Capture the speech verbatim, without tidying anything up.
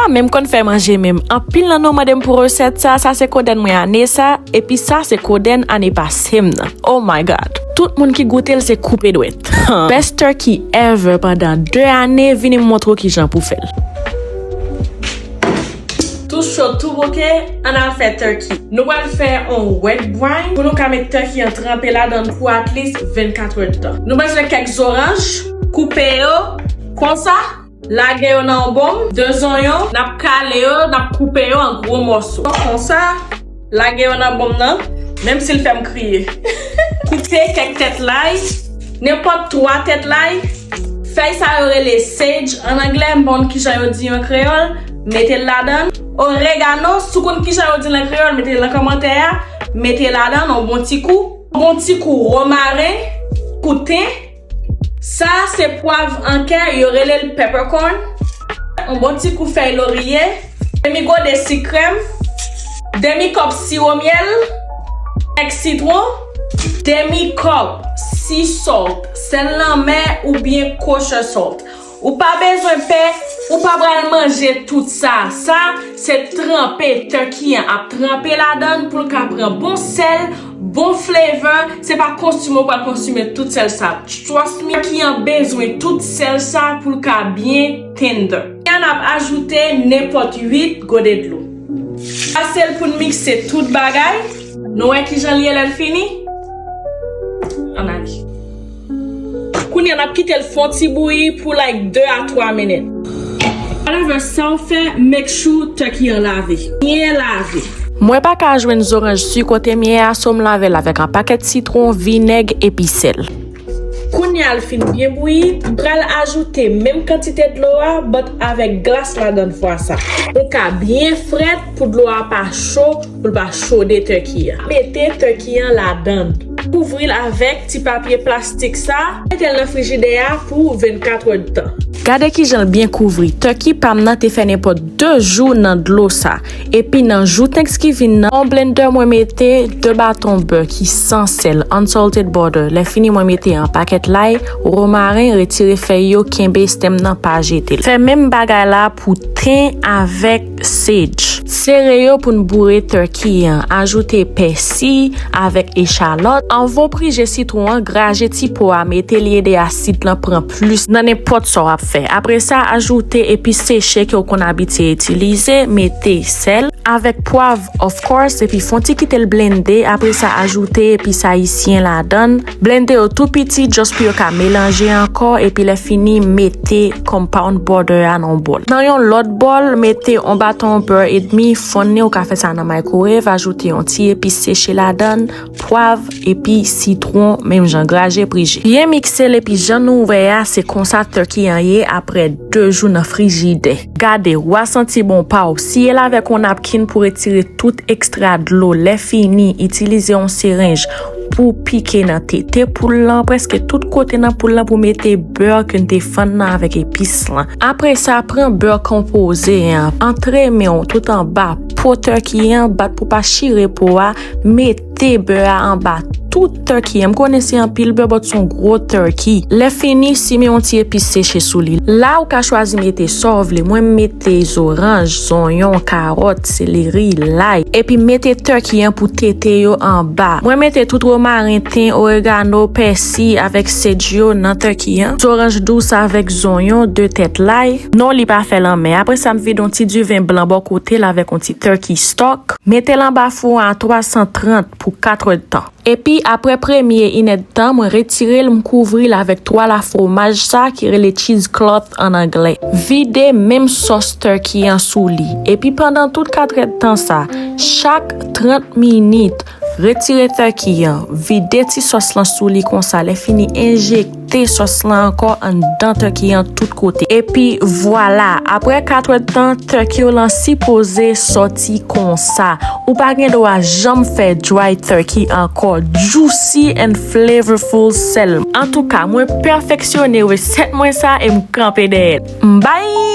Pa menm konn fè manje menm. Anpil nan nou mande m pou resèt sa, sa se kodenn mwen ane sa, epi sa se kodenn ane pase m nan. Oh my God. Tout moun ki goute l se koupe dwèt. Best turkey ever pandan de ane, vini m montre w kijan pou fè l. Tou cho, tou bouke, ann al fè turkey. Nou pral fè yon wet brine pou nou ka met turkey an tranpe ladan l pou at least vennkat èdtan. Nou bezwen kèk zoranj, koupe yo konsa, lage yo nan yon bonm, de zonyon, n ap kale yo, n ap koupe yo an gwo mòso. Konsa, lage yo nan bonm nan, menm si l fè m kriye. Koupe kèk tèt lay, nenpòt twa tèt lay. Fèy sa yo rele sage an anglè, m pa konn kijan yo di yo an kreyòl, mete l ladan l. Oregano, si w konn kijan yo di l an kreyòl, mete l nan kòmantè a, mete ladan l yon bon ti kou. Yon bon ti kou womaren, kou ten. Sa se pwav an kè, yo rele l peppercorn. Yon bon ti kou fèy lorye, demi gode sik krèm, demi kòp siwo myèl, kèk sitwon, demi kòp sea salt, sèl lanmè oubyen kosher salt. Ou pa bezwen pè, ou pa pral manje tout sa. Sa, se tranpe turkey an ap tranpe ladan l pou l ka pran bon sèl, bon flavor. Se pa konsime ou pral konsime tout sèl sa. Trust me, turkey an bezwen tout sèl sa pou l ka byen tender. Kounye a n ap ajoute nenpòt uit gode dlo. Pase l pou n mikse tout bagay. Nou wè kijan l ye lè l fini? Ann ale. Kounye a n ap kite l fè yon ti bouyi pou like de a twa minit. Whatever sa w fè, make sure turkey an lave. Byen lave. Mwen pa ka jwenn zoranj si kote m ye a, so m lave l avèk yon pakèt sitwon, vinèg epi sèl. Kounye a l fin byen bouyi, m pral ajoute menm kantite dlo a, but avèk glas ladan l fwa sa. Ou ka byen frèt pou dlo a pa cho, pou l pa chode turkey a. Mete turkey an ladan l. Kouvri l avèk ti papye plastik sa, mete l nan frijidè a pou vennkat èdtan. Gade kijan l byen kouvri. Turkey pa m nan te fè nenpòt de jou nan dlo sa. Epi nan jou Thanksgiving nan, yon blender mwen mete de baton bè ki san sèl, unsalted butter. Lè fini mwen mete yon pakèt lay, womaren, retire fèy yo, kenbe stèm nan, pa jete l. Fè menm bagay la pou ten avèk sage. Sere yo pou n boure turkey an. Ajoute pèsi avèk echalòt. Anvan w prije sitwon an, graje ti po a, mete l ede asid lan pran plis nan nenpòt sa w ap fè. Apre sa, ajoute epis seche ke w konn abitye itilize, mete sèl, avèk pwav, of course, epi fè w ti kite l blende. Apre sa, ajoute epis ayisyen ladan l. Blende yo tou piti, just pou yo ka melanje ankò, epi lè fini, mete compound butter a nan yon bòl. Nan yon lòt bòl, mete yon baton bè edmi, fonn li, ou ka fè sa nan microwave, ajoute yon ti epis seche ladan l, pwav, epi sitwon, menm jan, graje, prije. Byen mikse l, epi jan nou wè a, se konsa turkey an ye apre de jou nan frijidè. Gade, w a santi bon pa w. Siye l avèk yon napkin pou retire tout ekstra dlo. Lè fini, itilize yon sirenj pou pike nan tete poul lan, prèske tout kote nan poul lan pou mete bè ke n te fann nan avèk epis lan. Apre sa, pran bè konpoze an, antre men w tout anba po turkey an, bat pou pa chire po a, mete bè a anba tout turkey an. M konnen se anpil bè, but se yon gwo turkey. Lè fini, simen yon ti epis seche sou li. La, ou ka chwazi mete sa w vle. Mwen, m mete zoranj, zonyon, kawòt, seleri, lay. Epi mete turkey an pou tete yo anba. Mwen mete tout womaren, ten, oregano, pèsi avèk sage yo nan turkey an. Zoranj dous avèk zonyon, de tèt lay. Non, li pa fè lanmè. Apre sa, m vide yon ti diven blan bò kote l avèk yon ti turkey stock. Mete l anba fou an a twa san trant pou kat èdtan. Epi, apre premye inèdtan, mwen retire l, m kouvri l avèk twal a fwomaj sa ki rele cheesecloth an anglè. Vide menm sòs turkey an sou li. Epi, pandan tout kat èdtan sa, chak trant minit, retire turkey an, vide ti sòs lan sou li konsa, lè fini, enjekte sòs lan ankò anndan turkey an tout kote. Epi, vwala, apre kat èdtan, turkey w lan sipoze sòti konsa. Ou pa gen dwa janm fè dry turkey ankò. Juicy and flavorful sèlman. Antouka, mwen pèfeksyone resèt mwen sa e m kanpe dèyè l. Bye!